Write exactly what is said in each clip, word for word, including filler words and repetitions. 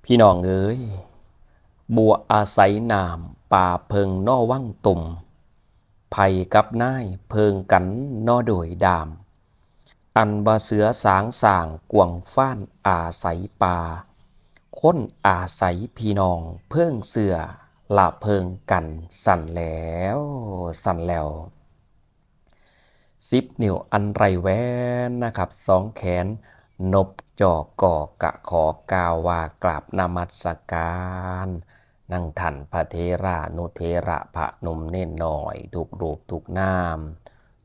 พี่น้องเอ๋ย บัวอาศัยน้ำ ป่าเพิ่งนอวังตุ่ม ไผกับนายเพิ่งกันนอโดยดาม อันว่าเสือสางสร้างกวางฟ้านอาศัยป่า คนอาศัยพี่น้องเพิ่งเสื้อละเพิ่งกัน สั่นแล้ว สั่นแล้ว สิบ นิ้วอันไรแหวนนะครับ สองแขนนบจอกอกะขอกล่าวว่ากราบนมัสการ นั่งท่านพระเถรานุเถระพระหนุ่มเณรน้อย ทุกรูปทุกนาม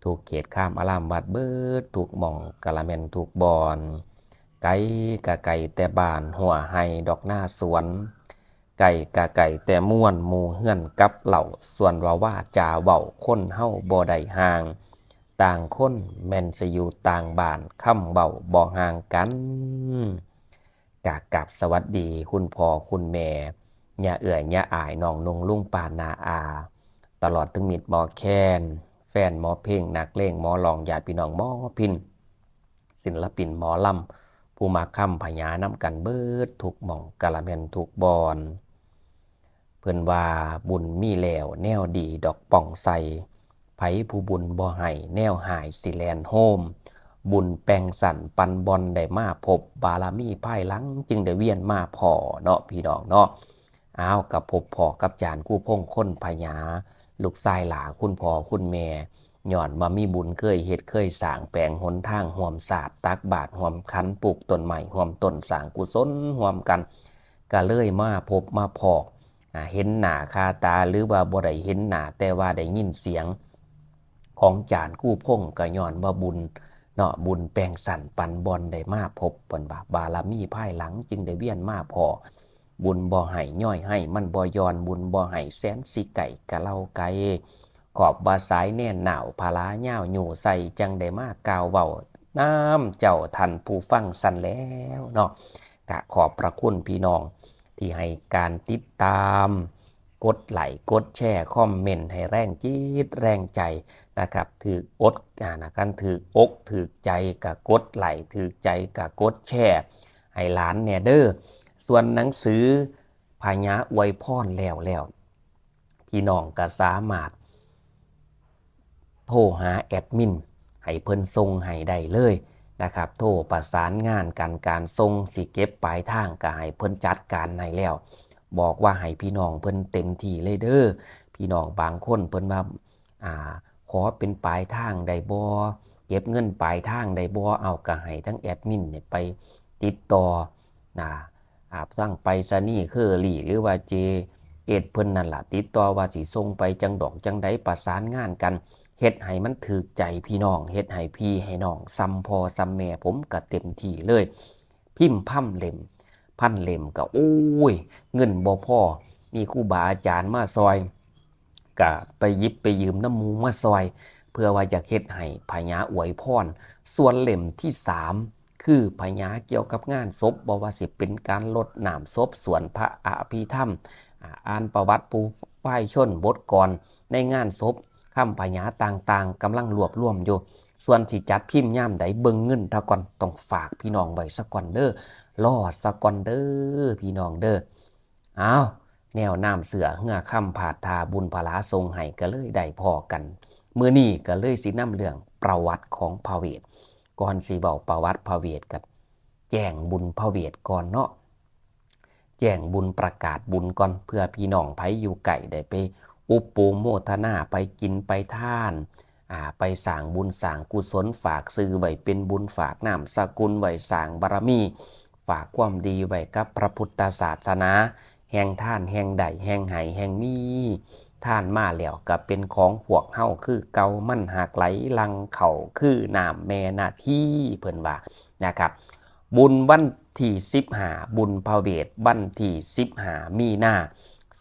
ทุกเขตคามอารามวัดเบิด ทุกหม่องกะละแม่นทุกบ่อน ไกลกะไกลแต่บ้านหัวไฮ่ดอกนาสวน ไกลกะไกลแต่ม่วนหมู่เฮือนกับเหล่า ส่วนว่าวาจาเว้าคนเฮาบ่ได้ห่าง ต่างคนแม่นสิอยู่ต่างบ้าน คำเว้าบ่ห่างกัน กะกราบสวัสดีคุณพ่อคุณแม่ ย่าเอื้อยย่าอ้าย น้องนุ่งลุงป้าน้าอา ตลอดถึงมิตรหมอแคน แฟนหมอเพลง นักเลงหมอร้อง ญาติพี่น้องหมอพิณ ศิลปินหมอลำ ผู้มาค้ำพญานำกันเบิดทุกหม่องกะละแม่นทุกบ่อน เพิ่นว่าบุญมีแล้วแนวดีดอกป้องใส่ ไผผู้บุญบ่ให้แนวหายสิแล่นโฮม บุญแป่งสั่นปันบ่อนได้มาพบ บารมีภายหลังจึงได้เวียนมาพ้อเนาะพี่น้องเนาะ อ้าว กะพบพ้อกับจารย์ครูพงษ์คนพญา ลูกชายหล้าคุณพ่อคุณแม่ ย้อนว่ามีบุญเคยเฮ็ดเคยสร้าง แป๋งหนทางร่วมชาติ ตักบาตรร่วมขัน ปลูกต้นไม้ร่วมต้น สร้างกุศลร่วมกัน กะเลยมาพบมาพ้อ อ่า เห็นหน้าคาตา หรือว่าบ่ได้เห็นหน้า แต่ว่าได้ยินเสียงของจารย์ครูพงษ์ กะย้อนว่าบุญเนาะ บุญแป่งสั่นปันบ่อนได้มาพบ เพิ่นว่าบารมีภายหลังจึงได้เวียนมาพ้อ บุญบ่ให้ย้อยให้มันบ่หย่อน บุญบ่ให้แสนสิไกลกะเล่าไกล ขอบว่าสายแน่นหนาว พลายาวอยู่ใส่ จั่งได้มากล่าวเว้านำเจ้าท่านผู้ฟัง สั่นแล้วเนาะ กะขอบพระคุณพี่น้องที่ให้การติดตาม กดไลค์กดแชร์ คอมเมนต์ให้แรงจิตแรงใจนะครับ ถืกอด อ่า นะ คันถืกอกถืกใจกะกดไลค์ ถืกใจกะกดแชร์ให้หลานแหน่เด้อ ส่วนหนังสือพญาอวยพรแล้วแล้ว พี่น้องกะสามารถโทรหาแอดมินให้เพิ่นส่งให้ได้เลยนะครับ โทรประสานงานกัน การส่งสิเก็บปลายทางกะให้เพิ่นจัดการให้แล้ว บอกว่าให้พี่น้องเพิ่นเต็มที่เลยเด้อ พี่น้องบางคนเพิ่นว่า อ่า ขอเป็นปลายทางได้บ่ เก็บเงินปลายทางได้บ่ เอากะให้ทั้งแอดมินเนี่ยไปติดต่อ นะ อ่า ทั้งไปรษณีย์เคอรี่ หรือว่า เจเอส เพิ่นนั่นล่ะ ติดต่อว่าสิส่งไปจั่งดอกจั่งใด ประสานงานกัน เฮ็ดให้มันถืกใจพี่น้อง เฮ็ดให้พี่ให้น้องส่ำพ่อส่ำแม่ ผมกะเต็มที่เลย พิมพ์พันเล่ม พันเล่มกะ โอ้ย เงินบ่พอ มีครูบาอาจารย์มาซอย กะไปหยิบไปยืมนำหมู่มาซอย เพื่อว่าอยากเฮ็ดให้พญาอวยพร ส่วนเล่มที่สาม คือพญาเกี่ยวกับงานศพ บ่ว่าสิเป็นการรดน้ำศพ สวดพระอภิธรรม อ่า อ่านประวัติผู้วายชน บทกลอนในงานศพ คำพญาต่างๆ กำลังรวบรวมอยู่ ส่วนสิจัดพิมพ์ยามใด เบิ่งเงินซะก่อน ต้องฝากพี่น้องไว้ซะก่อนเด้อ รอซะก่อนเด้อ พี่น้องเด้อ อ้าว แนวน้ำเสื้อเฮือคำผาดทา บุญพลาส่งให้กะเลยได้พ้อกัน มื้อนี้กะเลยสินำเรื่องประวัติของพระเวท ก่อนสิเว้าประวัติพระเวทกะแจ้งบุญพระเวทก่อนเนาะ แจ้งบุญประกาศบุญก่อน เพื่อพี่น้องไผอยู่ไกลได้ไปอุปโภคโมทนา ไปกินไปทาน อ่า ไปสร้างบุญสร้างกุศล ฝากชื่อไว้เป็นบุญ ฝากนามสกุลไว้สร้างบารมี ฝากความดีไว้กับพระพุทธศาสนา แห่งทานแห่งได้แห่งให้แห่งมี ทานมาแล้วกะเป็นของพวกเฮาคือเก่า มันหากไหลหลั่งเข้าคือน้ำแม่นาที เพิ่นว่านะครับ บุญวันที่สิบห้า บุญพระเวทวันที่สิบห้า มีนา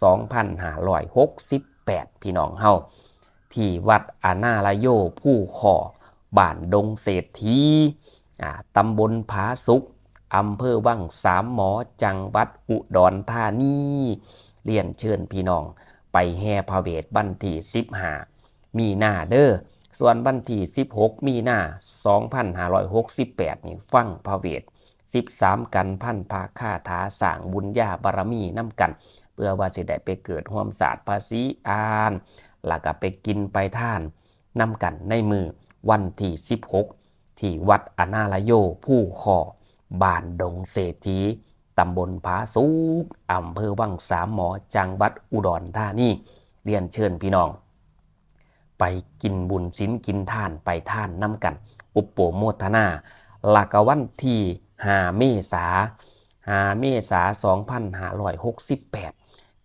สองพันห้าร้อยหกสิบแปด พี่น้องเฮา ที่วัดอนารโย ภูข้อ บ้านดงเศรษฐี อ่า ตำบลผาสุก อำเภอวังสามหมอ จังหวัดอุดรธานี เรียนเชิญพี่น้องไปแห่พระเวทวันที่สิบห้า มีนาเด้อ ส่วนวันที่สิบหก มีนา สองพันห้าร้อยหกสิบแปด นี่ฟังพระเวท สิบสามกันพันพระคาถา สร้างบุญญาบารมีนำกัน เพื่อว่าสิได้ไปเกิดร่วมศาสตร์พระศรีอาน แล้วก็ไปกินไปทานนำกันในมื้อวันที่สิบหก ที่วัดอนารโย ภูคอ บ้านดงเศรษฐี ตำบลผาสุก อำเภอวังสามหมอ จังหวัดอุดรธานี เรียนเชิญพี่น้อง ไปกินบุญศีลกินทาน ไปทานนำกัน อุปโภคโมทนา แล้วก็วันที่ห้าเมษา ห้าเมษา สองพันห้าร้อยหกสิบแปด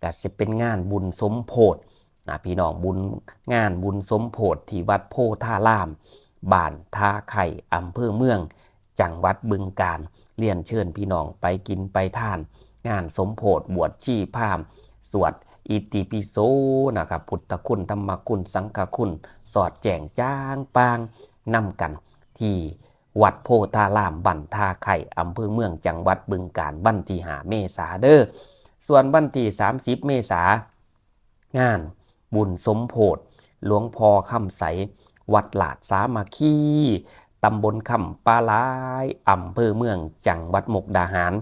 ก็สิเป็นงานบุญสมโภชนะพี่น้อง บุญ งานบุญสมโภชที่วัดโพธาราม บ้านท่าไข่ อำเภอเมือง จังหวัดบึงกาฬ เรียนเชิญพี่น้องไปกินไปทาน งานสมโภช บวชชีพราหมณ์ สวดอิติปิโสนะครับ พุทธคุณ ธรรมคุณ สังฆคุณ สอดแจ้งจางปางนำกัน ที่วัดโพธาราม บ้านท่าไข่ อำเภอเมือง จังหวัดบึงกาฬ วันที่ห้าเมษาเด้อ ส่วนวันที่สามสิบเมษา งานบุญสมโภช หลวงพ่อคำใส วัดลาดสามัคคี ตำบลคำปาหลาย อำเภอเมือง จังหวัดมุกดาหาร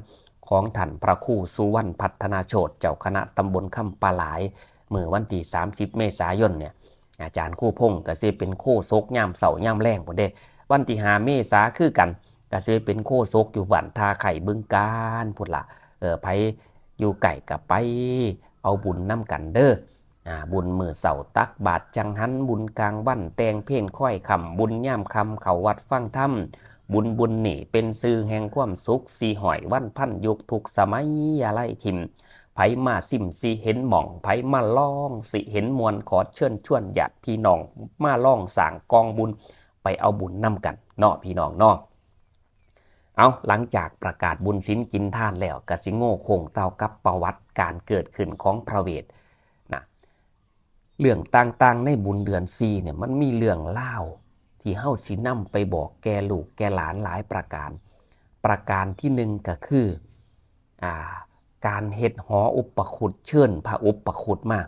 ของท่านพระครูสุวรรณพัฒนาโชติ เจ้าคณะตำบลคำปาหลาย มื้อวันที่สามสิบเมษายนเนี่ย อาจารย์ครูพงษ์ก็สิเป็นโฆษกยามเช้ายามแลงพู้นเด้ วันที่ห้าเมษาคือกัน ก็สิเป็นโฆษกอยู่บ้านท่าไข่ บึงกาฬพู้นล่ะ เออ ไผอยู่ใกล้ก็ไปเอาบุญนำกันเด้อ อ่า บุญมื้อเช้าตักบาตรจังหัน บุญกลางวันแต่งเพลงค่อยค่ำ บุญยามค่ำเข้าวัดฟังธรรม บุญบุญนี่เป็นชื่อแห่งความสุข สิฮ้อยวันพันยุคทุกสมัยอย่าไล่ถิ่ม ไผมาซิมสิเห็นหม่อง ไผมาลองสิเห็นม่วน ขอเชิญชวนญาติพี่น้องมาลองสร้างกองบุญ ไปเอาบุญนำกันเนาะพี่น้องเนาะ เอา หลังจากประกาศบุญศีลกินทานแล้ว ก็สิโง่โค้งเต้ากับประวัติการเกิดขึ้นของพระเวทนะ เรื่องต่างๆในบุญเดือนสี่เนี่ย มันมีเรื่องเล่าวที่เฮาสินำไปบอกแก่ลูกแก่หลานหลายประการ ประการที่หนึ่งก็คือ อ่า การเฮ็ดหออุปคุต เชิญพระอุปคุตมา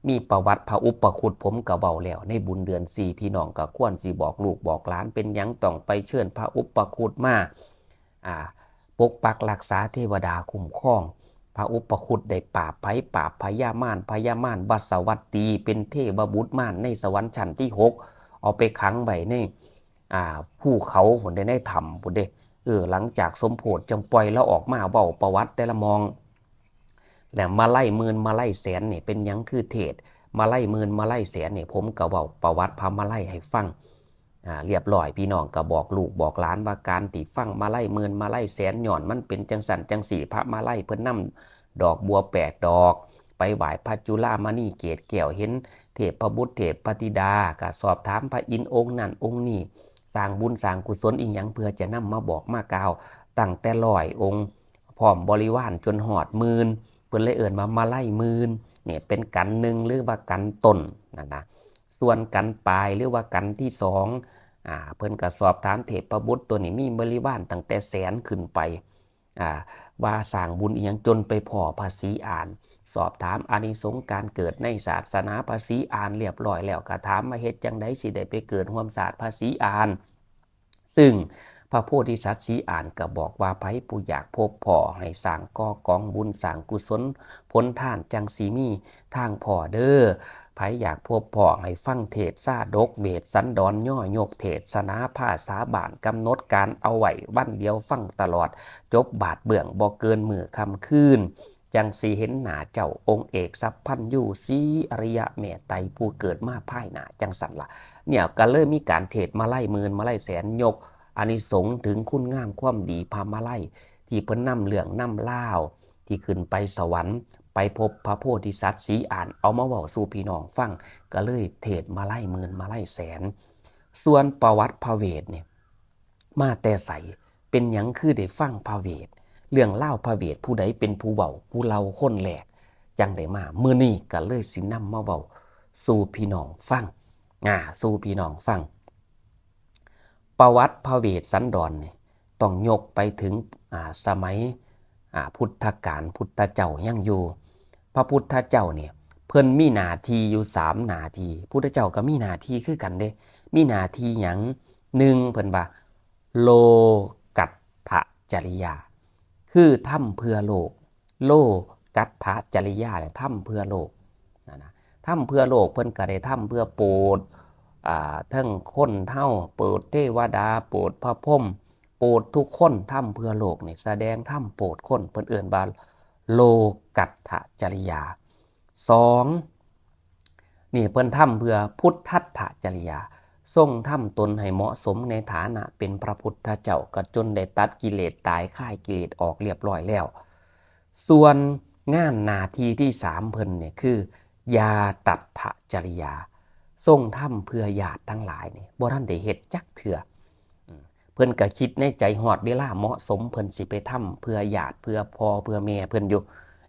มีประวัติพระอุปคุตผมก็เว้าแล้ว ในบุญเดือนสี่ พี่น้องก็ควรสิบอกลูกบอกหลาน เป็นหยังต้องไปเชิญพระอุปคุตมา อ่า ปกปักรักษาเทวดาคุ้มครอง พระอุปคุตได้ปราบไผ ปราบพญามาร พญามารวสวัตตี เป็นเทวบุตรมารในสวรรค์ชั้นที่หก เอาไปขังไว้ใน อ่า ภูเขาพู้นเด้ ในถ้ำพู้นเด้ เออ หลังจากสมโภชจั่งปล่อยลาวออกมาเว้าประวัติแต่ละหม่อง แล้วมาลัยหมื่นมาลัยแสนนี่เป็นหยังคือเทศน์ มาลัยหมื่นมาลัยแสนนี่ ผมก็เว้าประวัติพระมาลัยให้ฟัง อ่า เรียบร้อย พี่น้องก็บอกลูกบอกหลานว่าการที่ฟังมาลัยหมื่นมาลัยแสน ย้อนมันเป็นจั่งซั้นจั่งซี้ พระมาลัยเพิ่นนำดอกบัวแปดดอก ไปไหว้พระจุลามณีเกศแก้ว เห็นเทพบุตรเทพธิดา ก็สอบถามพระอินทร์องค์นั้นองค์นี้ สร้างบุญสร้างกุศลอีหยังเพื่อจะนำมาบอกมากล่าว ตั้งแต่ร้อยองค์ พร้อมบริวารจนฮอดหมื่น เพิ่นเลยเอิ้นว่ามาลัยหมื่น เนี่ยเป็นกันหนึ่งหรือว่ากันต้นนั่นนะ ส่วนกันปลายหรือว่ากันที่สอง อ่า เพิ่นก็สอบถามเทพบุตรตัวนี้มีบริวารตั้งแต่แสนขึ้นไป อ่า ว่าสร้างบุญอีหยัง จนไปพ้อพระศรีอาน สอบถามอานิสงส์การเกิดในศาสนาพระศรีอานเรียบร้อยแล้ว ก็ถามว่าเฮ็ดจั่งใดสิได้ไปเกิดร่วมศาสตร์พระศรีอาน ซึ่งพระโพธิสัตว์ศรีอานก็บอกว่า ไผผู้อยากพบพ้อให้สร้างก่อกองบุญสร้างกุศลผลทาน จั่งสิมีทางพ้อเด้อ ไผอยากพบพ้อให้ฟังเทศน์ชาดกเวสสันดร ย่อยกเทศนาภาษาบ้าน กำหนดการเอาไว้วันเดียวฟังตลอด จบบาทเบื้องบ่เกินมื้อค่ำคืน จั่งสิเห็นหน้าเจ้าองค์เอกสัพพัญญูศรีอริยะเมตไตรผู้เกิดมาภายหน้าจั่งซั้นล่ะ เนี่ยก็เลยมีการเทศน์มาลัยหมื่นมาลัยแสน ยกอานิสงส์ถึงคุณงามความดีพระมาลัย ที่เพิ่นนำเรื่องนำราวที่ขึ้นไปสวรรค์ ไปพบพระโพธิสัตว์ศรีอาน เอามาเว้าสู่พี่น้องฟัง ก็เลยเทศน์มาลัยหมื่นมาลัยแสน ส่วนประวัติพระเวทเนี่ย มาแต่ไส เป็นหยังคือได้ฟังพระเวท เรื่องราวพระเวท ผู้ใดเป็นผู้เว้าผู้เล่าคนแรก จั่งได้มา มื้อนี้ก็เลยสินำมาเว้าสู่พี่น้องฟัง อ่า สู่พี่น้องฟัง ประวัติพระเวสสันดรเนี่ย ต้องยกไปถึง อ่า สมัย อ่า พุทธกาล พุทธเจ้ายังอยู่ พระพุทธเจ้าเนี่ย เพิ่นมีหน้าที่อยู่สามหน้าที่ พุทธเจ้าก็มีหน้าที่คือกันเด้ มีหน้าที่หยัง หนึ่ง เพิ่นว่า โลกัตถ จริยา คือทำเพื่อโลก โลกัตถจริยาเนี่ยทำเพื่อโลกนะนะทำเพื่อโลกเพิ่นก็ได้ทำเพื่อโปรดอ่าทั้งคนเฮาโปรดเทวดาโปรดพระพรหมโปรดทุกคนทำเพื่อโลกนี่แสดงธรรมโปรดคนเพิ่นเอิ้นว่าโลกัตถจริยาสอง นี่เพิ่นทำเพื่อพุทธัตถจริยา ทรงทำตนให้เหมาะสมในฐานะเป็นพระพุทธเจ้าก็จนได้ตัดกิเลสตายคายกิเลสออกเรียบร้อยแล้ว ส่วนงานหน้าที่ที่สามเพิ่นเนี่ยคือญาตัตถจริยา ทรงทำเพื่อญาติทั้งหลายนี่บ่ทันได้เฮ็ดจักเทื่อ เพิ่นก็คิดในใจฮอดเวลาเหมาะสมเพิ่นสิไปทำเพื่อญาติเพื่อพ่อเพื่อแม่เพิ่นอยู่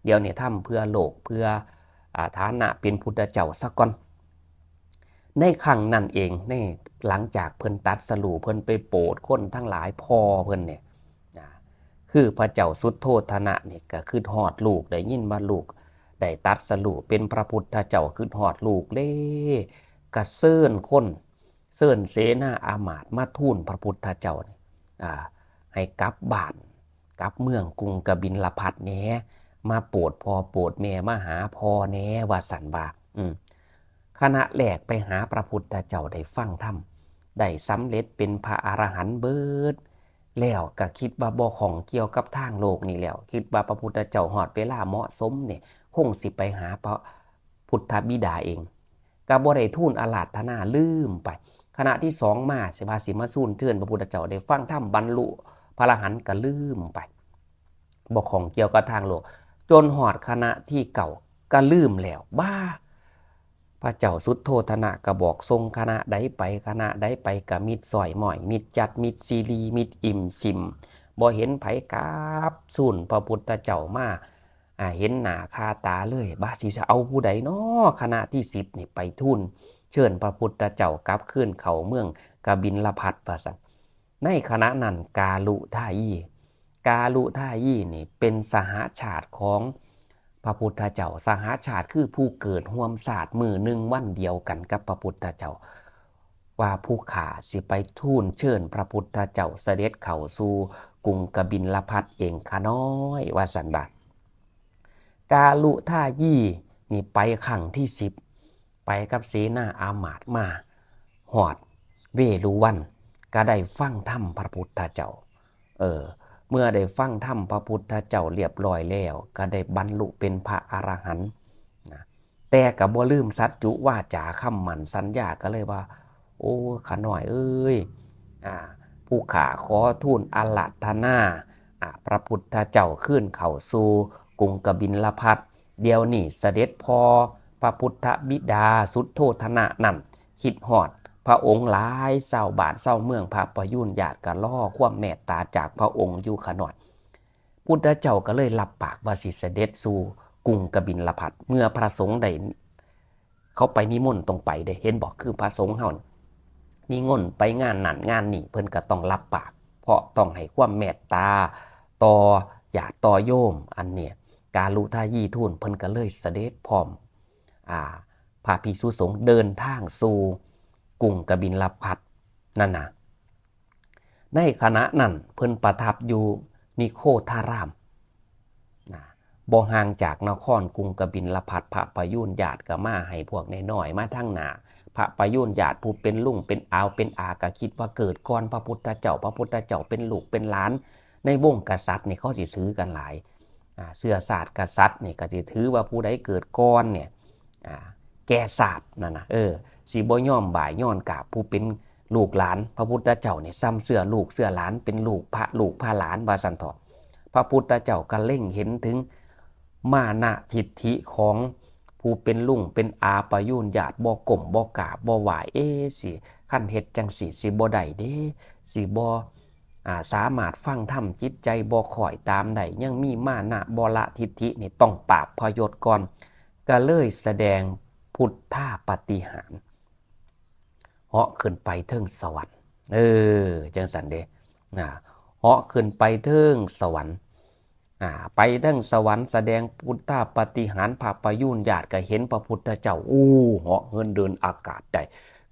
เดี๋ยวนี้ทำเพื่อโลกเพื่ออ่าฐานะเป็นพุทธเจ้าซะก่อน ในครั้งนั้นเองในหลังจากเพิ่นตรัสรู้เพิ่นไปโปรดคนทั้งหลายพ่อเพิ่นเนี่ยอ่าคือพระเจ้าสุทโธทนะนี่ก็คิดฮอดลูกได้ยินว่าลูกได้ตรัสรู้เป็นพระพุทธเจ้าคิดฮอดลูกเลยก็เชิญคน เชิญเสนาอามาตย์มาทูลพระพุทธเจ้านี่อ่าให้กลับบ้านกลับเมืองกรุงกบิลพัสดุแหน่มาโปรดพ่อโปรดแม่มาหาพ่อแหน่ว่าซั่นว่าอืมคณะแรกไปหาพระพุทธเจ้าได้ฟังธรรมได้สำเร็จเป็นพระอรหันต์เบิด แล้วก็คิดว่าบ่ข้องเกี่ยวกับทางโลกนี่แล้วคิดว่าพระพุทธเจ้าฮอดเวลาเหมาะสมนี่คงสิไปหาพระพุทธบิดาเอง ก็บ่ได้ทูลอาราธนาลืมไป คณะที่สองมาสิว่าสิมาทูลเชิญพระพุทธเจ้าได้ฟังธรรมบรรลุพระอรหันต์ก็ลืมไปบ่ข้องเกี่ยวกับทางโลก จนฮอดคณะที่เก้าก็ลืมแล้วบ้า พระเจ้าสุทโธทนะก็บอกส่งคณะใดไปคณะใดไปก็มิดสอยหม้อยมิดจัดมิดซีรีมิดอิ่มซิมบ่เห็นไผกราบทูลพระพุทธเจ้ามา อ่าเห็นหน้าคาตาเลยบาสิจะเอาผู้ใดเนาะคณะที่สิบนี่ไปทูลเชิญพระพุทธเจ้ากลับคืนเข้าเมืองกบิลพัสดุว่าซั่นในขณะนั้นกาลุทายีกาลุทายีนี่เป็นสหาชาติของพระพุทธเจ้าสหาชาติคือผู้เกิดร่วมชาติมื้อหนึ่งวันเดียวกันกับพระพุทธเจ้า ว่าผู้ข้าสิไปทูลเชิญพระพุทธเจ้าเสด็จเข้าสู่กรุงกบิลพัสดุเองข้าน้อยว่าซั่นบาด กาลุทายีนี่ไปครั้งที่สิบไปกับเสนาอามาตย์มาฮอดเวฬุวันก็ได้ฟังธรรมพระพุทธเจ้า เออ เมื่อได้ฟังธรรมพระพุทธเจ้าเรียบร้อยแล้ว ก็ได้บรรลุเป็นพระอรหันต์นะแต่ก็บ่ลืมสัจจุวาจาคำมั่นสัญญาก็เลยว่า โอ้ข้าน้อยเอ้ยอ่าผู้ข้าขอทูลอาราธนาอ่าพระพุทธเจ้าคืนเข้าสู่กรุงกบิลพัสดุเดี๋ยวนี้เสด็จพ่อพระพุทธบิดาสุทโธทนะนั้นคิดฮอดพระองค์หลายชาวบ้านชาวเมืองพระประยูรญาติก็รอความเมตตาจากพระองค์อยู่ข้าน้อย พุทธเจ้าก็เลยรับปากว่าสิเสด็จสู่กรุงกบิลพัสดุเมื่อพระสงฆ์ได้เขาไปนิมนต์ต้องไปเด้เห็นบอกคือพระสงฆ์เฮานี่นิมนต์ไปงานนั่นงานนี่เพิ่นก็ต้องรับปาก เพราะต้องให้ความเมตตาต่อญาติต่อโยมอันเนี่ยกาลุทายีทูลเพิ่นก็เลยเสด็จพร้อมอ่าพระภิกษุสงฆ์เดินทางสู่กรุงกบิลพัสดุนั่นนะ ในขณะนั้นเพิ่นประทับอยู่นิโคธารามนะบ่ห่างจากนครกรุงกบิลพัสดุพระประยูรญาติก็มาให้พวกน้อยๆมาทางหน้าพระประยูรญาติผู้เป็นลุงเป็นอาวเป็นอาก็คิดว่าเกิดก่อนพระพุทธเจ้าพระพุทธเจ้าเป็นลูกเป็นหลานในวงกษัตริย์นี่เขาสิถือกันหลายอ่าเชื้อชาติกษัตริย์นี่ก็สิถือว่าผู้ใดเกิดก่อนเนี่ยอ่าแก่ชาตินั่นนะเออสิบ่ยอมบ่ายย้อนกราบผู้เป็น ลูกหลานพระพุทธเจ้าเนี่ยซ้ำเสื้อลูกเสื้อหลานเป็นลูกพระลูกพระหลานว่าซั่นเถาะพระพุทธเจ้าก็เล็งเห็นถึงมานะทิฏฐิของผู้เป็นลุงเป็นอาประยูรญาติบ่ก้มบ่กราบบ่ไหว้เอ๊ะสิคันเฮ็ดจังสิสิบ่ได้เด้สิบ่อ่าสามารถฟังธรรมจิตใจบ่ค่อยตามได้ยังมีมานะบ่ละทิฏฐินี่ต้องปราบพยศก่อนก็เลยแสดงพุทธาปาฏิหาริย์ เหาะขึ้นไปเทิงสวรรค์ เออ จังซั่นเด้อ่าเหาะขึ้นไปเทิงสวรรค์อ่าไปเทิงสวรรค์แสดงพุทธาปาฏิหาริย์พระประยูรญาติก็เห็นพระพุทธเจ้า อู้ เหาะเหินเดินอากาศได้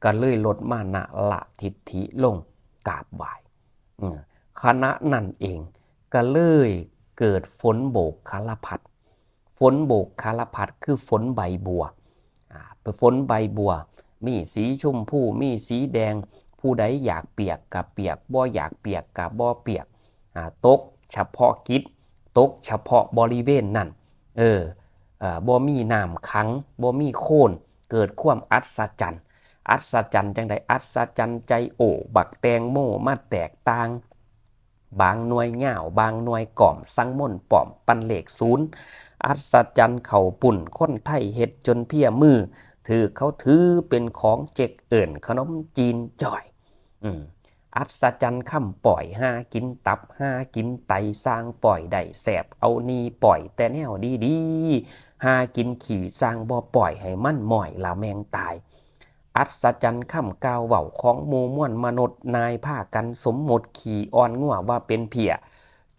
ก็เลยลดมานะละทิฏฐิลงกราบไหว้อืมขณะนั้นเอง ก็เลยเกิดฝนโบกคารพัด ฝนโบกคารพัดคือฝนใบบัว อ่า ฝนใบบัว มีสีชมพู มีสีแดง ผู้ใดอยากเปียกก็เปียก บ่อยากเปียกก็บ่เปียก อ่า ตกเฉพาะกิจ ตกเฉพาะบริเวณนั้น เออ เอ่อ บ่มีน้ำขัง บ่มีโคลน เกิดความอัศจรรย์ อัศจรรย์จั่งใด อัศจรรย์ใจโอ้ บักแตงโมมาแตกต่าง บางหน่วยยาว บางหน่วยก้อม สังมนต์ป้อม ปันเลขศูนย์ อัศจรรย์ข้าวปุ้น คนไทยเฮ็ดจนเพียมือ ถือเขาถือเป็นของเจ๊ก เอิ้นขนมจีนจ้อย อืม อัศจรรย์คำป้อย หากินตับ หากินไต สร้างป้อยได้แซ่บ เอานี่ป้อยแต่แนวดีๆ หากินขี้ สร้างบ่ป้อยให้มันม้อย ละแม่งตาย อัศจรรย์คำกล่าวเว้าของหมู่มวลมนุษย์ นายพากันสมมุติขี้อ่อนงัวว่าเป็นเพี้ย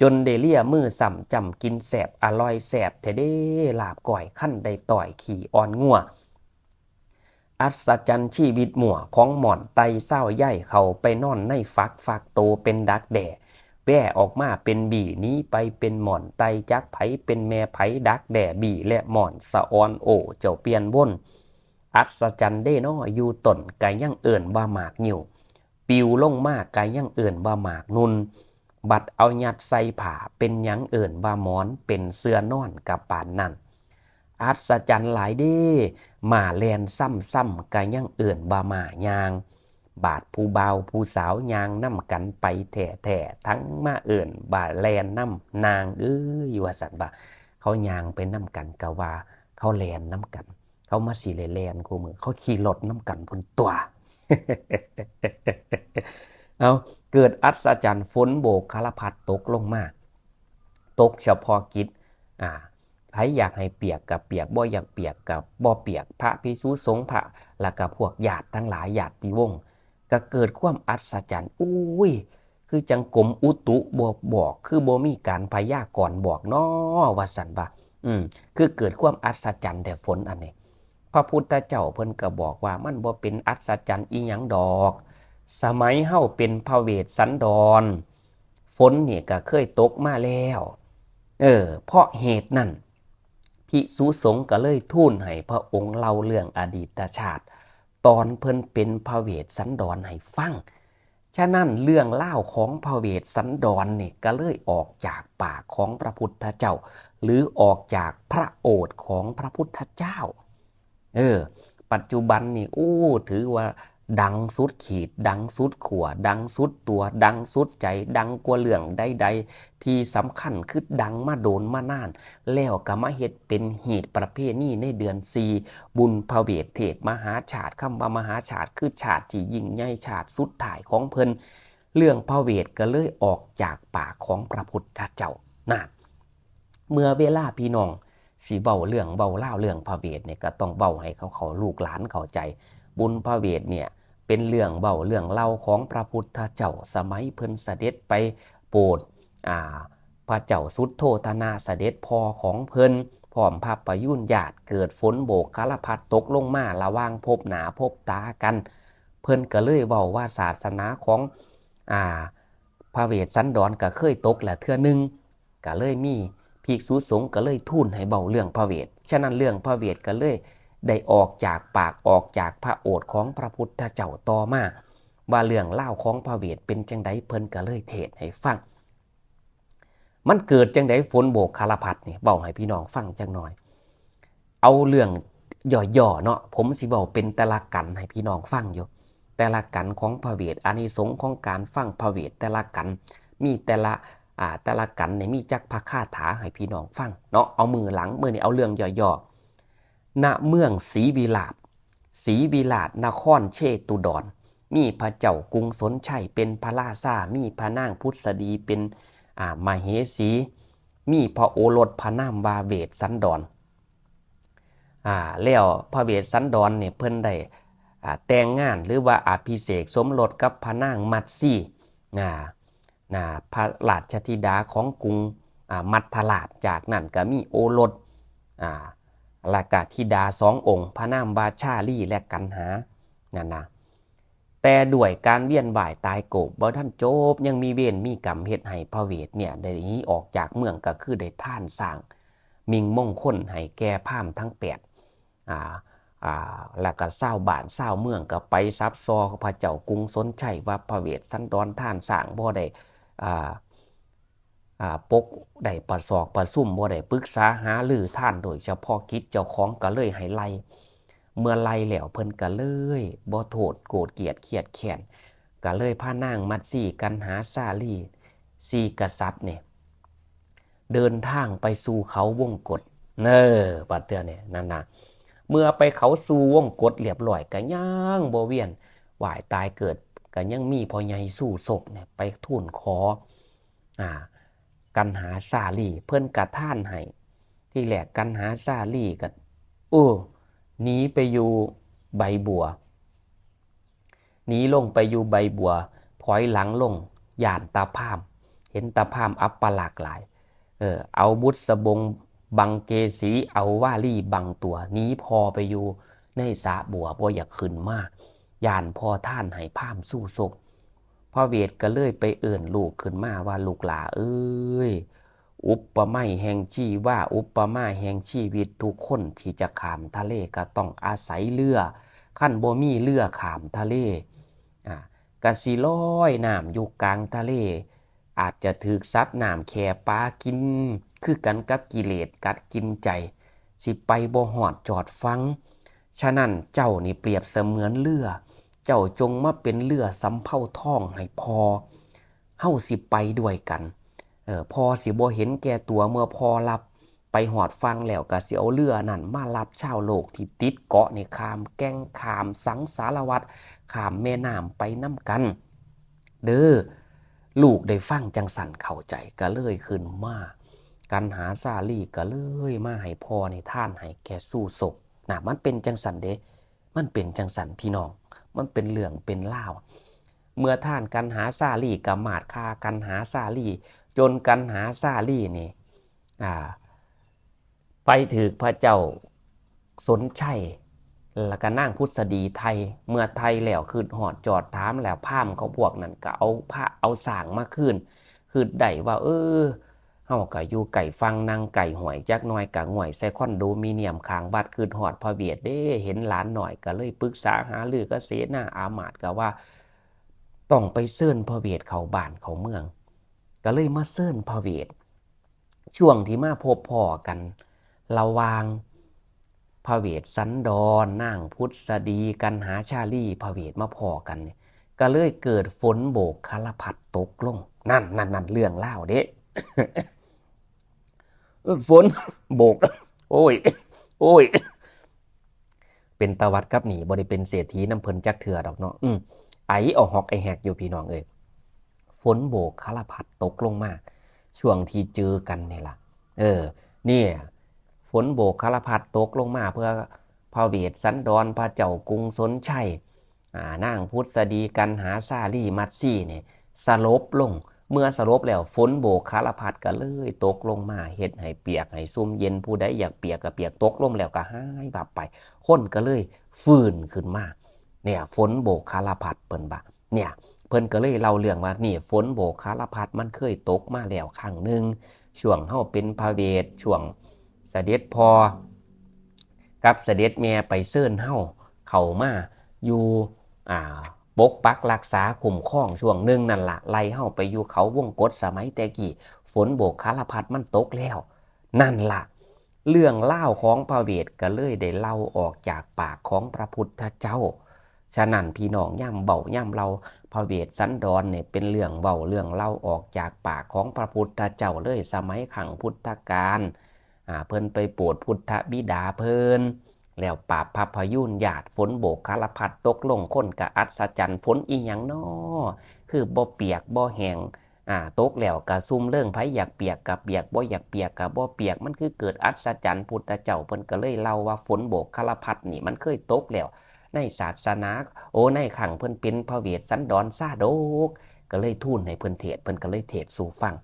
จนได้เลียมือซ้ำ จ้ำกินแซ่บ อร่อยแซ่บแท้เด้ ลาบก้อย คันได้ต้อยขี้อ่อนงัว อัศจรรย์ชีวิตมั่วของหม่อนไต่ เซาใยเข้าไปนอนในฝัก ฟักโตเป็นดักแด้ แว่ออกมาเป็นบี้ หนีไปเป็นหม่อนไต่ จักไผเป็นแม่ไผ ดักแด้ บี้และหม่อน สะออนโอ้ เจ้าเปลี่ยนวน อัศจรรย์เด้น้อ อยู่ต้นก็ยังเอิ้นว่าหมากงิ้ว ปลิวลงมาก็ยังเอิ้นว่าหมากนุ่น บัดเอายัดใส่ผ้า เป็นหยังเอิ้นว่าหมอน เป็นเสื้อนอนกะปานนั้น อัศจรรย์หลายเด้ ม้าแล่นซ้ำๆ ก็ยังเอิ้นว่าม้าย่าง บาดผู้บ่าวผู้สาวย่างนำกันไปแท้ๆ ทั้งมาเอิ้นว่าแล่นนำนางเอ้ย ว่าซั่นว่า เขาย่างไปนำกันก็ว่าเขาแล่นนำกัน เขามาสิได้แล่นคู่มื้อ เขาขี่รถนำกันพุ้นตั๊ว เอา เกิดอัศจรรย์ ฝนโบกคารพัดตกลงมา ตกเฉพาะกิจ อ่า ไผอยากให้เปียกก็เปียก บ่อยากเปียกก็บ่เปียก พระภิกษุสงฆ์ พระ แล้วก็พวกญาติทั้งหลาย ญาติวงศ์ ก็เกิดความอัศจรรย์ อุ้ย คือจั่งกรมอุตุบ่บอก คือบ่มีการพยากรณ์บอกน้อ ว่าซั่นว่า อืม คือเกิดความอัศจรรย์แท้ฝนอันนี้ พระพุทธเจ้าเพิ่นก็บอกว่ามันบ่เป็นอัศจรรย์อีหยังดอก สมัยเฮาเป็นพระเวสสันดร ฝนนี่ก็เคยตกมาแล้ว เออ เพราะเหตุนั้น ภิกษุสงฆ์ก็เลยทูลให้พระองค์เล่าเรื่องอดีตชาติ ตอนเพิ่นเป็นพระเวสสันดรให้ฟัง ฉะนั้นเรื่องเล่าของพระเวสสันดรนี่ก็เลยออกจากปากของพระพุทธเจ้า หรือออกจากพระโอษฐ์ของพระพุทธเจ้า เออ ปัจจุบันนี่ โอ้ ถือว่าดังสุดขีด ดังสุดขั้ว ดังสุดตัว ดังสุดใจ ดังกว่าเรื่องใดๆ ที่สำคัญ คือดังมาโดนมานาน แล้วก็มาเฮ็ดเป็นฮีตประเพณีในเดือนสี่ บุญพระเวสเทศมหาชาติ คำว่ามหาชาติคือชาติที่ยิ่งใหญ่ ชาติสุดท้ายของเพิ่น เรื่องพระเวสก็เลยออกจากปากของพระพุทธเจ้า นั่น เมื่อเวลาพี่น้องสิเว้าเรื่องเว้าเล่าวเรื่องพระเวสเนี่ย ก็ต้องเว้าให้เขา เขาลูกหลานเข้าใจ บุญพระเวสเนี่ยเป็นเรื่องเว้าเรื่องเล่าของพระพุทธเจ้า สมัยเพิ่นเสด็จไปโปรด อ่า พระเจ้าสุทโธทนะเสด็จพ่อของเพิ่น พร้อมพระประยุรญาติ เกิดฝนโบกคารพัดตกลงมาระหว่างพบหน้าพบตากัน เพิ่นก็เลยเว้าว่าศาสนาของ อ่า พระเวสสันดรก็เคยตกแล้วเทื่อหนึ่ง ก็เลยมีภิกษุสงฆ์ก็เลยทูลให้เว้าเรื่องพระเวส ฉะนั้นเรื่องพระเวสก็เลยได้ออกจากปาก ออกจากพระโอษฐ์ของพระพุทธเจ้าต่อมา ว่าเรื่องราวของพระเวสเป็นจั่งใด เพิ่นก็เลยเทศน์ให้ฟัง มันเกิดจั่งใดฝนโบกคารพัดนี่ เว้าให้พี่น้องฟังจักหน่อย เอาเรื่องย่อๆ เนาะ ผมสิเว้าเป็นแต่ละกัณฑ์ให้พี่น้องฟังอยู่ แต่ละกัณฑ์ของพระเวส อานิสงส์ของการฟังพระเวสแต่ละกัณฑ์ มีแต่ละ อ่า แต่ละกัณฑ์นี่มีจักพระคาถาให้พี่น้องฟังเนาะ เอามื้อหลัง มื้อนี้เอาเรื่องย่อๆ ณ เมืองศรีวิราช ศรีวิราชนครเชตุดร มีพระเจ้ากรุงสนชัยเป็นพระราชา มีพระนางผุสดีเป็น อ่า มเหสี มีพระโอรสพระนามว่าเวสสันดร อ่า แล้วพระเวสสันดรเนี่ยเพิ่นได้ อ่า แต่งงานหรือว่าอภิเษกสมรสกับพระนางมัตสี อ่า นะ พระราชธิดาของกรุง อ่า มัทธราช จากนั้นก็มีโอรส อ่า และก็ธิดาสององค์ พระนามว่าชาลีและกันหา นั่นนะ แต่ด้วยการเวียนว่ายตายเกิดบ่ทันจบ ยังมีเวรมีกรรมเฮ็ดให้พระเวทเนี่ยได้หนีออกจากเมือง ก็คือได้ทานสร้างมิ่งมงคลให้แก่พราหมณ์ทั้งแปด อ่า อ่า แล้วก็ชาวบ้านชาวเมืองก็ไปสับซอพระเจ้ากรุงสนชัยว่าพระเวสสันดรทานสร้างบ่ได้ อ่า อ่า ปก ได้ประสอกประสุม บ่ได้ปรึกษาหารือทานโดยเฉพาะกิจ เจ้าของก็เลยให้ไล่ เมื่อไล่แล้วเพิ่นก็เลยบ่โทษโกรธเกลียดเครียดแค้น ก็เลยพานางมัตสี กันหา สาลี สี่กษัตริย์เนี่ย เดินทางไปสู่เขาวงกต เออ บัดเทื่อเนี่ย นั่นนะ เมื่อไปเขาสู่วงกตเรียบร้อย ก็ยังบ่เวียนว่ายตายเกิด ก็ยังมีพ่อใหญ่สู้สกเนี่ยไปทูลขอ อ่า กันหา สาลี เพิ่นกะทานให้ ที่แรกกันหา สาลี ก็ เออ หนีไปอยู่ใบบัว หนีลงไปอยู่ใบบัว ถอยหลังลง ย้านตาพราหมณ์ เห็นตาพราหมณ์อัปลักษณ์หลาย เออ เอาบุษบงบังเกสี เอาวาลีบังตัว หนีพ่อไปอยู่ในสระบัว บ่อยากขึ้นมา ย้านพ่อทานให้พราหมณ์สู้สก พระเวทก็เลยไปเอิ้นลูกขึ้นมาว่า ลูกหล่าเอ้ย อุปมาแห่งชีวา อุปมาแห่งชีวิต ทุกคนที่จะข้ามทะเลก็ต้องอาศัยเรือ คันบ่มีเรือข้ามทะเล อ่า ก็สิลอยน้ำอยู่กลางทะเล อาจจะถืกสัตว์น้ำแค่ปลากิน คือกันกับกิเลสกัดกินใจ สิไปบ่ฮอดจอดฝั่ง ฉะนั้นเจ้านี่เปรียบเสมือนเรือ เจ้าจงมาเป็นเรือสำเภาทองให้พ่อ เฮาสิไปด้วยกัน เออ พ่อสิบ่เห็นแก่ตัว เมื่อพ่อรับไปฮอดฝั่งแล้วก็สิเอาเรือนั่นมารับชาวโลกที่ติดเกาะนี่ข้ามแก่ง ข้ามสังสารวัฏ ข้ามแม่น้ำไปนำกัน เด้อ ลูกได้ฟังจังซั่นเข้าใจ ก็เลยขึ้นมา กันหา สาลี ก็เลยมาให้พ่อนี่ทานให้แก่สู้สก นะ มันเป็นจังซั่นเด้ มันเป็นจังซั่นพี่น้อง มันเป็นเรื่องเป็นราว เมื่อทานกันหา สาลี ก็มาดฆ่ากันหา สาลี จนกันหา สาลี นี่ อ่า ไปถืกพระเจ้าสนชัย แล้วก็นางพุทธดีไถ่ เมื่อไถ่แล้วคิดฮอดจอดถามแล้ว พราหมณ์เขาพวกนั้นก็เอาพระเอาสร้างมาคืน คิดได้ว่า เออ เฮาก็อยู่ใกล้ฝั่ง นั่งใกล้ห้วยจักหน่อย ก็ง่วยใส่คอนโดมิเนียมข้างวัด คิดฮอดพระเวทเด้ เห็นหลานน้อย ก็เลยปรึกษาหารือกับเสนาอามาตย์ ก็ว่าต้องไปเชิญพระเวทเข้าบ้านเข้าเมือง ก็เลยมาเชิญพระเวท ช่วงที่มาพบพ้อกัน ระหว่างพระเวสสันดร นางพุทธดี กันหา ชาลี พระเวทมาพ้อกันเนี่ย ก็เลยเกิดฝนโบกคารพัดตกลง นั่น นั่น นั่น เรื่องราวเด้ ฝนโบก โอ้ย โอ้ย เป็นตาหวัดกับหนี บ่ได้เป็นเศรษฐีนำเพิ่นจักเทื่อดอกเนาะ อืม ไอออกฮอกไอแฮกอยู่พี่น้องเอ้ย ฝนโบกคารพัดตกลงมา ช่วงที่เจอกันนี่ล่ะ เออ เนี่ย ฝนโบกคารพัดตกลงมา เพื่อพระเวสสันดร พระเจ้ากรุงสนชัย อ่า นางพุทธดี กันหา สาลี มัตสี เนี่ย สลบลง เมื่อสลบแล้ว ฝนโบกคารพัดก็เลยตกลงมา เฮ็ดให้เปียกให้ซุ่มเย็น ผู้ใดอยากเปียกก็เปียก ตกลงแล้วก็หายวับไป คนก็เลยฟื้นขึ้นมา เนี่ย ฝนโบกคารพัดเพิ่นว่า เนี่ย เพิ่นก็เลยเล่าเรื่องว่า นี่ ฝนโบกคารพัดมันเคยตกมาแล้วครั้งหนึ่ง ช่วงเฮาเป็นพระเวท ช่วงเสด็จพ่อกับเสด็จแม่ไปเชิญเฮาเข้ามาอยู่ อ่า ปกปักรักษาคุ้มครองช่วงหนึ่งนั่นละ ไล่เฮาไปอยู่เขาวงกตสมัยแต่กี้ ฝนโบกคารพัดมันตกแล้ว นั่นละ เรื่องราวของพระเวทก็เลยได้เล่าออกจากปากของพระพุทธเจ้า ฉะนั้นพี่น้องย่ำเบาย่ำเล่า พระเวสสันดรเนี่ยเป็นเรื่องเบาเรื่องเล่าออกจากปากของพระพุทธเจ้าเลย สมัยครั้งพุทธกาล อ่า เพิ่นไปโปรดพุทธบิดาเพิ่น แล้วปราบพระพยุญญาติ ฝนโบกคารพัดตกลง คนก็อัศจรรย์ ฝนอีหยังน้อ คือบ่เปียกบ่แห้ง อ่า ตกแล้วก็ซุ่มเริง ไผอยากเปียกก็เปียก บ่อยากเปียกก็บ่เปียก มันคือเกิดอัศจรรย์ พุทธเจ้าเพิ่นก็เลยเล่าว่าฝนโบกคารพัดนี่มันเคยตกแล้ว ในศาสนา โอ้ ในครั้งเพิ่นเป็นพระเวสสันดรชาดก ก็เลยทูลให้เพิ่นเทศน์ เพิ่นก็เลยเทศน์สู่ฟัง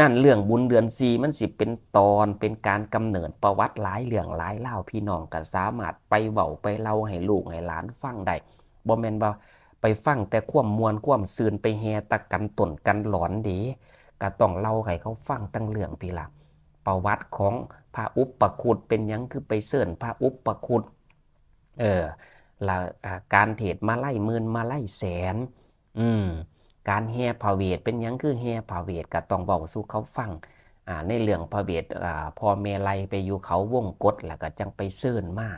นั่นเรื่องบุญเดือนสี่มันสิเป็นตอน เป็นการกำเนิดประวัติหลายเรื่องหลายราว พี่น้องก็สามารถไปเว้าไปเล่าให้ลูกให้หลานฟังได้ บ่แม่นว่าไป ไปฟังแต่ความม่วนความซื่น ไปแห่ตะกันตนกันหลอนเด้ ก็ต้องเล่าให้เขาฟังตั้งเรื่องพี้ล่ะ ประวัติของพระอุปคุต เป็นหยังคือไปเชิญพระอุปคุต เออ แล้ว อ่า การเทศน์มาลัยหมื่นมาลัยแสน อืม การแห่พระเวท เป็นหยังคือแห่พระเวท ก็ต้องเว้าสู่เขาฟัง อ่า ในเรื่องพระเวท อ่า พ่อแม่ไล่ไปอยู่เขาวงกต แล้วก็จังไปเชิญมา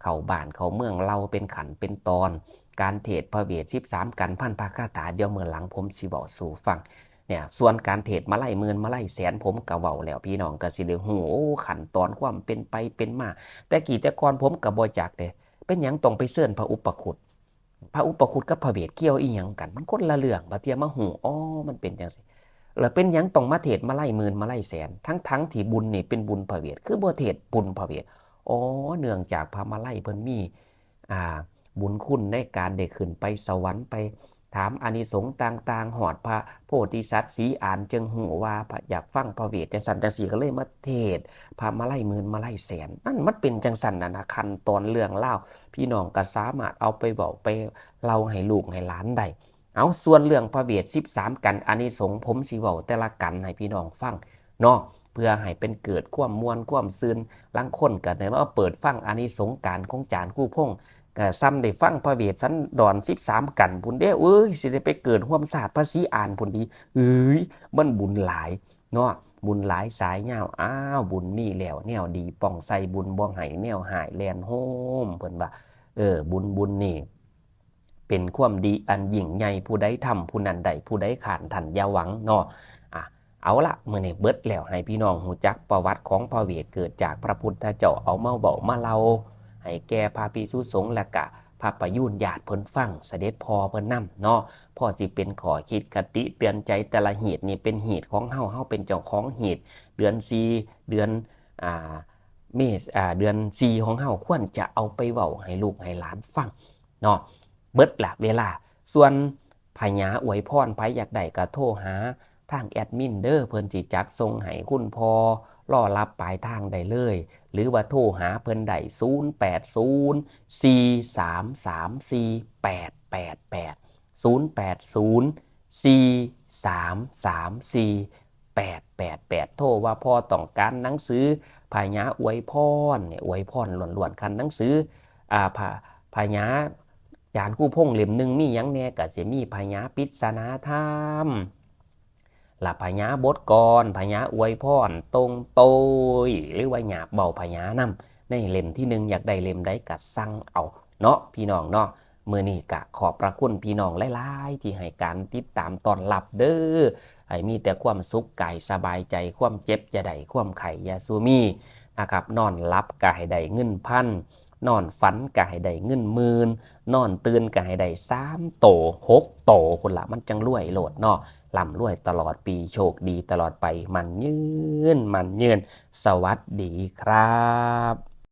เข้าบ้านเข้าเมือง เล่าเป็นขั้นเป็นตอน การเทศน์พระเวท สิบสาม กัน พันพระคาถา เดี๋ยวมื้อหลังผมสิเว้าสู่ฟัง เนี่ย ส่วนการเทศน์มาลัยหมื่นมาลัยแสน ผมก็เว้าแล้ว พี่น้องก็สิได้ฮู้ โอ้ ขั้นตอนความเป็นไปเป็นมา แต่กี้แต่ก่อนผมก็บ่จักเด้ เป็นหยังต้องไปเชิญพระอุปคุต พระอุปคุตกับพระเวทเกี่ยวอีหยังกัน มันคนละเรื่อง บัดเทื่อมาฮู้ อ๋อ มันเป็นจังซี่ แล้วเป็นหยังต้องมาเทศน์มาลัยหมื่นมาลัยแสน ทั้งๆที่บุญนี่เป็นบุญพระเวท คือบ่เทศน์บุญพระเวท อ๋อ เนื่องจากพระมาลัยเพิ่นมี อ่า บุญคุณในการได้ขึ้นไปสวรรค์ ไปถามอานิสงส์ต่างๆ ฮอดพระโพธิสัตว์สีอาน จึงฮู้ว่าพระ อยากฟังพระเวทจังซั่นจังซี่ ก็เลยมาเทศน์พระมาลัยหมื่นมาลัยแสน อันมันเป็นจังซั่นน่ะนะ ขั้นตอนเรื่องราว พี่น้องก็สามารถเอาไปเว้าไปเล่าให้ลูกให้หลานได้ เอา ส่วนเรื่องพระเวท สิบสาม กัน อานิสงส์ ผมสิเว้าแต่ละกันให้พี่น้องฟังเนาะ เพื่อให้เป็นเกิดความม่วนความซื่น ลางคนก็ได้มาเปิดฟังอานิสงส์การของจารย์ครูพงษ์ ก็ส่ำได้ฟังพระเวสสันดร สิบสาม กันพุ้นเด้ เอ้ย สิได้ไปเกิดร่วมชาติพระศรีอานพุ้นติ เอ้ย มันบุญหลายเนาะ บุญหลายสายยาว อ้าว บุญมีแล้วแนวดี ป้องใส่บุญบ่ให้แนวฮ้ายแล่นโฮม เพิ่นว่า เออ บุญ บุญนี่ เป็นความดีอันยิ่งใหญ่ ผู้ใดทำผู้นั้นได้ ผู้ใดค้านท่านอย่าหวังเนาะ อ่ะ เอาละ มื้อนี้เบิดแล้ว ให้พี่น้องฮู้จักประวัติของพระเวส เกิดจากพระพุทธเจ้า เอามาเว้ามาเล่า ให้แก่พระภิกษุสงฆ์และกะพระประยูรญาติเพิ่นฟัง เสด็จพ่อเพิ่นนำเนาะ พอสิเป็นข้อคิดคติเตือนใจ แต่ละฮีตนี่เป็นฮีตของเฮา เฮาเป็นเจ้าของฮีต เดือนสี่ เดือน อ่า เมษ อ่า เดือนสี่ของเฮาควรจะเอาไปเว้าให้ลูกให้หลานฟังเนาะ เบิดละเวลา ส่วนพญาอวยพร ไผอยากได้ก็โทรหาทางแอดมินเด้อ เพิ่นสิจัดส่งให้คุณพ่อ รอรับปลายทางได้เลย หรือว่าโทรหาเพิ่นได้ ศูนย์แปดศูนย์ สี่สามสามสี่ แปดแปดแปด ศูนย์แปดศูนย์ สี่สามสามสี่ แปดแปดแปด โทรว่าพ่อต้องการหนังสือพญาอวยพรเนี่ย อวยพรล้วนๆ คันหนังสือ อ่า พะ พญาจารย์ครูพงษ์เล่มหนึ่งมีหยังแหน่ ก็สิมีพญาปริศนาธรรม ละพญาบทกลอน พญาอวยพร ตรงโตย หรือว่าหยาบเบาพญานำ ในเล่มที่หนึ่ง อยากได้เล่มใดก็สั่งเอาเนาะ พี่น้องเนาะ มื้อนี้ก็ขอบพระคุณพี่น้องหลายๆ ที่ให้การติดตามต้อนรับเด้อ ให้มีแต่ความสุขกายสบายใจ ความเจ็บอย่าได้ ความไข้อย่าสู่มีนะครับ นอนหลับก็ให้ได้เงินพัน นอนฝันก็ให้ได้เงินหมื่น นอนตื่นก็ให้ได้สามโต หกโต พุ้นละ มันจั่งรวยโลดเนาะ ร่ำรวยตลอดปี โชคดีตลอดไป มั่นยืน มั่นยืน สวัสดีครับ